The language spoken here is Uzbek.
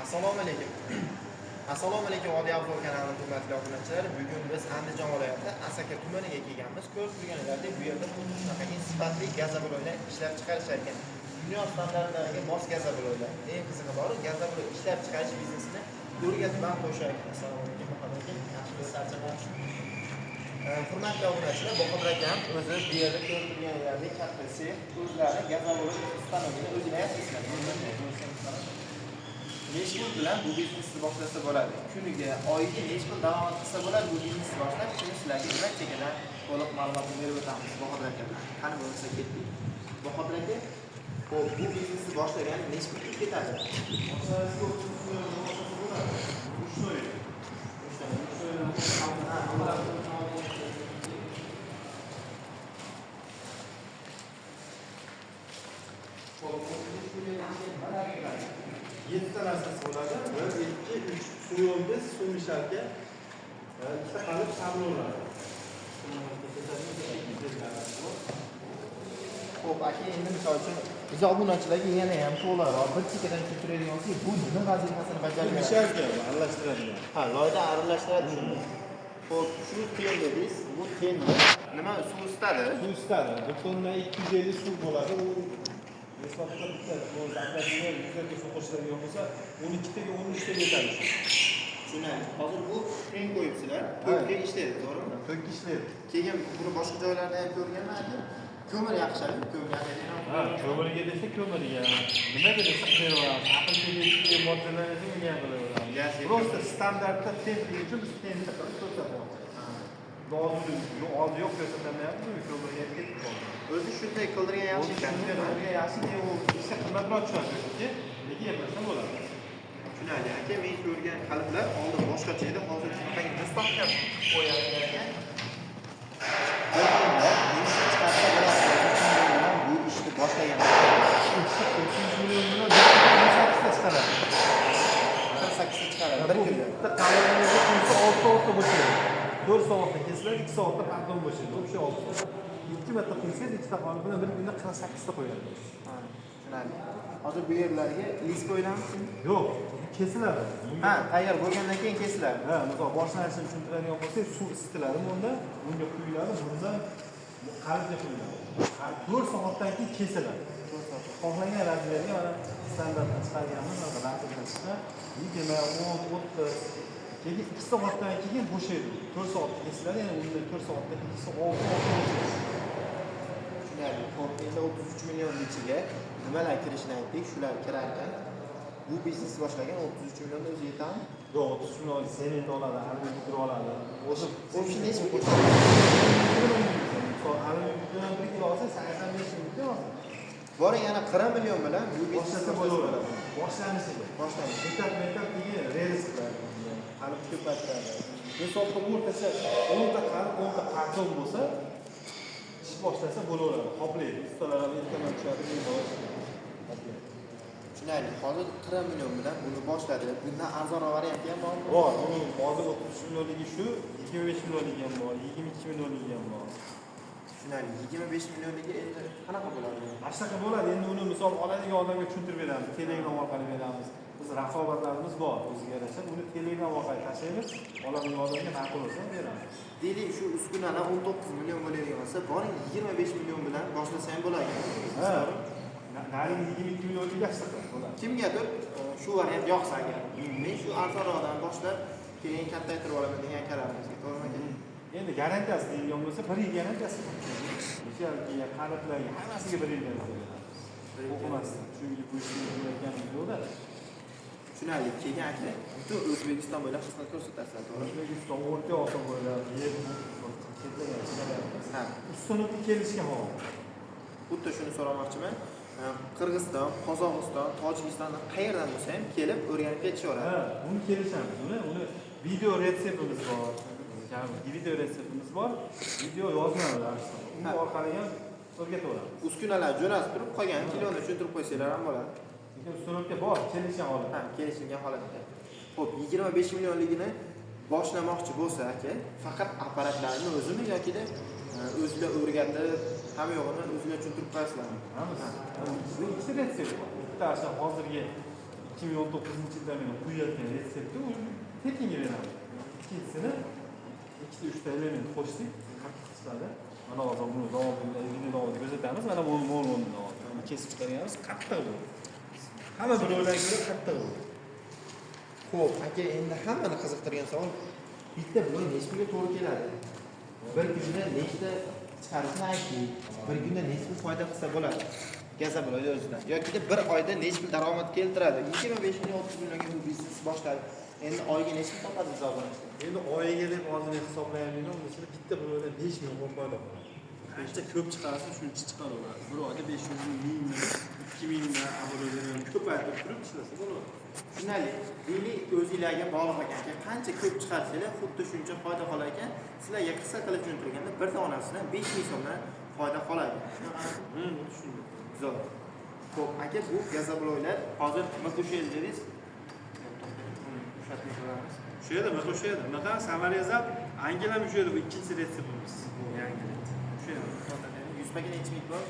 Assalomu alaykum. Assalomu alaykum Oddiy Obzor kanalining hurmatli obunachilari. Bugun biz Andijon viloyati Asaka tumaniga kelganmiz. Ko'rib turganingizdek, bu yerda xuddi shunaqangi sifatli gazobuloylar ishlab chiqarishar ekan. Dunyo standartlariga mos gazobuloylar. Eng qizig'i bor, gazobuloy ishlab chiqarish biznesini o'rgatib ham qo'yishar ekan. Assalomu alaykum, Bahodir aka. Yaxshimisiz, charchamayapsizmi? Hurmatli obunachilar, Bahodir akam o'zi bu yerda ko'rib turganingizdek katta sex, o'zlari gazobuloy stanogini o'zinglar yasaysizlar. Necha pul bilan bu biznesni boshlasa bo'ladi? Kuniga, oyiga necha pul daromad qilsa bo'ladi bu biznesni boshlab? Shuni sizlarga nima chekkadan to'liq ma'lumotni berib o'tamiz Bahodir aka bilan. Qani bo'lsa ketdik. Bahodir aka, xo'p, bu biznesni boshlagan necha pul ketadi? Yettita narsasi bo'ladi. 1, 2, 3 suv yo'ldiz, suv mishalka, ikkita qalib shablonlar. Xo'p, aka, endi misol uchun biz obunachilarga yana ham to'liqroq bir chekkadan tushuntiradigan bo'lsak, bu nima vazifasini bajaradi? Mishalka aralashtiradigan. Ha, loyda aralashtiradi shuni. Xo'p, shu ten dedingiz, bu tenni nima suv isitadi? Suv isitadi. 1 tonna 250 suv bo'ladi. U hisobda bitta zapravkaga 100 ga suv qo'shiladigan bo'lsa, 12 taga 13 taga yetadi shu. Tushunarli. Hozir bu ten qo'yibsizlar, to'kka ishlaydi, to'g'rimi? To'kka ishlaydi. Keyin buni boshqa joylarda ham ko'rganman aka. Ko'mir yaxshi, ko'mir yaxshi. Ha, ko'mirga desa ko'mirga, nimaga desa qilaveramiz. Aql moddalar desa unga ham qilaveramiz. Просто standartda ten uchun biz tenni qilib ko'rsatyapmiz. Hozir yo'q ko'rsatamayapmiz, ko'mirga ham ketib qoldi. O'zi shunday qildirgan yaxshi ekan. Shunday qildirgan yaxshi, keyin u ishga qimmatroq tushadi, chunki lekin yetmasa bo'ladi. Tushunarli aka, men ko'rgan qalblar oldin boshqacha edi, hozir shunaqangi mustahkam qo'yadigan ekan. Bu ishni boshlagan. 33 million bilan 8 ta chiqaradi. 48 ta chiqaradi bir kunda. Bitta qalbimizda quysa 6 soatda bo'shaydi. 4 soatda kesiladi, 2 soatda pardon bo'shaydi. O'sha 6 soat. 2 marta quysangiz, ikkita qolib bilan bir kunda 48 ta qo'yadi. Ha, tushunarli. Hozir bu yerlarga list qo'yiladimi? Yo'q, kesiladi. Ha, tayyor bo'lgandan keyin kesiladi. Ha, misol boshlanishini tushuntiradigan bo'lsak, suv isitiladi bunda, bunga quyiladi, bundan qalbga quyiladi. 4 soatdan keyin kesiladi. 4 soat. Xohlagan razmerga mana standartdan chiqarganmiz, mana razmerdan chiqqan 20, 10, 30. Keyin 2 soatdan keyin bo'shaydi. 4 soatda kesiladi, yana undan 4 soatdan keyin 2 soat 6 bo'shaydi. Tushunarli. Xo'p, endi 33 million ichiga nimalar kirishini aytdik, shular kirar ekan. Bu biznes boshlagan 33 millionda o'zi yetadimi? Yo'q, 33 million sement oladi, alyumin oladi. O'zi o'sha necha pul? Misol alyumindan 1 kilo olsa 85 ming olsa. Boring yana 40 million bilan bu biznes bo'laveradi. Boshlanishiga. Boshlanishi. Etap-etap keyin rels qiladi. Qalib ko'paytiradi. Hisobda o'rtacha 10 ta qalib, 10 ta karton bo'lsa, ish boshlasa bo'laveradi. Qoplaydi. Ustalar ham ertaman tushadi, bemalol qoplaydi. Tushunarli. Hozir 40 million bilan buni boshladi. Bundan arzonroq varianti ham bormi? Bor. Buni hozir 33 millionligi shu, 25 millionligi ham bor, 22 millionligi ham bor. Tushunarli. 25 millionligi endi qanaqa bo'ladi? Mana shunaqa bo'ladi. Endi uni misol oladigan odamga tushuntirib beramiz, Telegram orqali beramiz. Biz raqobatlarimiz bor, o'ziga yarasha. Uni Telegram orqali tashlaymiz, oladigan odamga ma'qul bo'lsa beramiz. Deylik, shu uskunalar 19 million bo'ladigan bo'lsa, boring 25 million bilan boshlasa ham bo'ladi. Ha. Narigi 22 millionlik yaxshi bo'ladi. Kimgadir shu variant yoqsa agar, men shu arzonroqdan boshlab, keyin kattaytirib olaman degan akalarimizga, to'g'rimi aka? Endi garantiyasi deyilgan bo'lsa, 1 yil garantiyasi bor. Mishalga, qaliblarga hammasiga 1 yil garantiya beramiz. O'qimasdan, chunki bu ishni qilayotganimiz yo'qda. Tushunarli. Keyin aka, butun O'zbekiston bo'ylab xizmat ko'rsatasizlar, to'g'rimi? O'zbekiston, O'rta Osiyo bo'ylab, yer chetlarga chiqaryapmiz. Ha, Ustunlikka kelishgan hozir. Xuddi shuni so'ramoqchiman. Qirg'iziston, Qozog'iston, Tojikistondan qayerdan bo'lsa ham kelib o'rganib ketishaveradi. Ha, uni kelishamiz. Uni video retseptimiz bor. Video retseptimiz bor. Video yozmalar. Uni orqali ham o'rgataveramiz. Uskunalar jo'natib turib, qolgan kiloni tushuntirib qo'ysanglar ham bo'ladi. Lekin ustunlikka bor, kelishgan holatda. Ha, kelishilgan holatda. Xo'p, 25 millionligini boshlamoqchi bo'lsa aka, faqat apparatlarni o'zimi yokida o'zinglar o'rgatib, hamma yo'g'ini o'zinglar tushuntirib qo'yasizlarmi? Hammasi. Bizda ikkita retsept bor. Bittasi hozirgi 2019-yildan beri quyayotgan retsepti u tekinga beramiz. Ikkinchisini ikkita, uchta element qo'shdik, qattiq chiqadi. Mana hozir buni davomida, video davomida ko'rsatamiz. Mana bu mo'l hozir. Buni kesib chiqarganmiz, qattiq bu. Hamma birovdan ko'ra qattiq bu. Xo'p, aka, endi hammani qiziqtirgan savol: bitta bloy necha pulga to'g'ri keladi? Bir kunda nechta chiqarishni aytdik. Bir kunda necha pul foyda qilsa bo'ladi? Газоблок o'zidan. Yokida bir oyda necha pul daromad keltiradi? 25 million, 30 millionga bu biznes boshladi. Endi oyiga necha pul topadi biz obunachilar? Endi oyiga deb hozir men hisoblayapman, masalan, bitta birovdan 5 ming qo'l foyda qiladi. Qancha ko'p chiqarsa, shuncha chiqaraveradi. Bir oyda 500 ming, 1000 ming, 2000 ming оборот ko'paytirib turib ishlasa bo'ladi. Tushunarli. Deylik, o'zinglarga bog'liq ekan. Qancha ko'p chiqarsanglar, xuddi shuncha foyda qolar ekan. Sizlarga qisqa qilib tushuntirganda, bir donasidan 5 ming so'mdan foyda qoladi. Shunday. Zo'r. Xo'p, aka, bu газоблок lar hozir nima qo'shaydi dedingiz? Ushatmay ko'ramiz. Shu yerda, mana o'sha yerda. Bunaqa саморез, angel ham o'sha yerda, bu ikkinchi retseptimiz. Yangi retsept. O'sha yerda. 100 paket necha ming bor?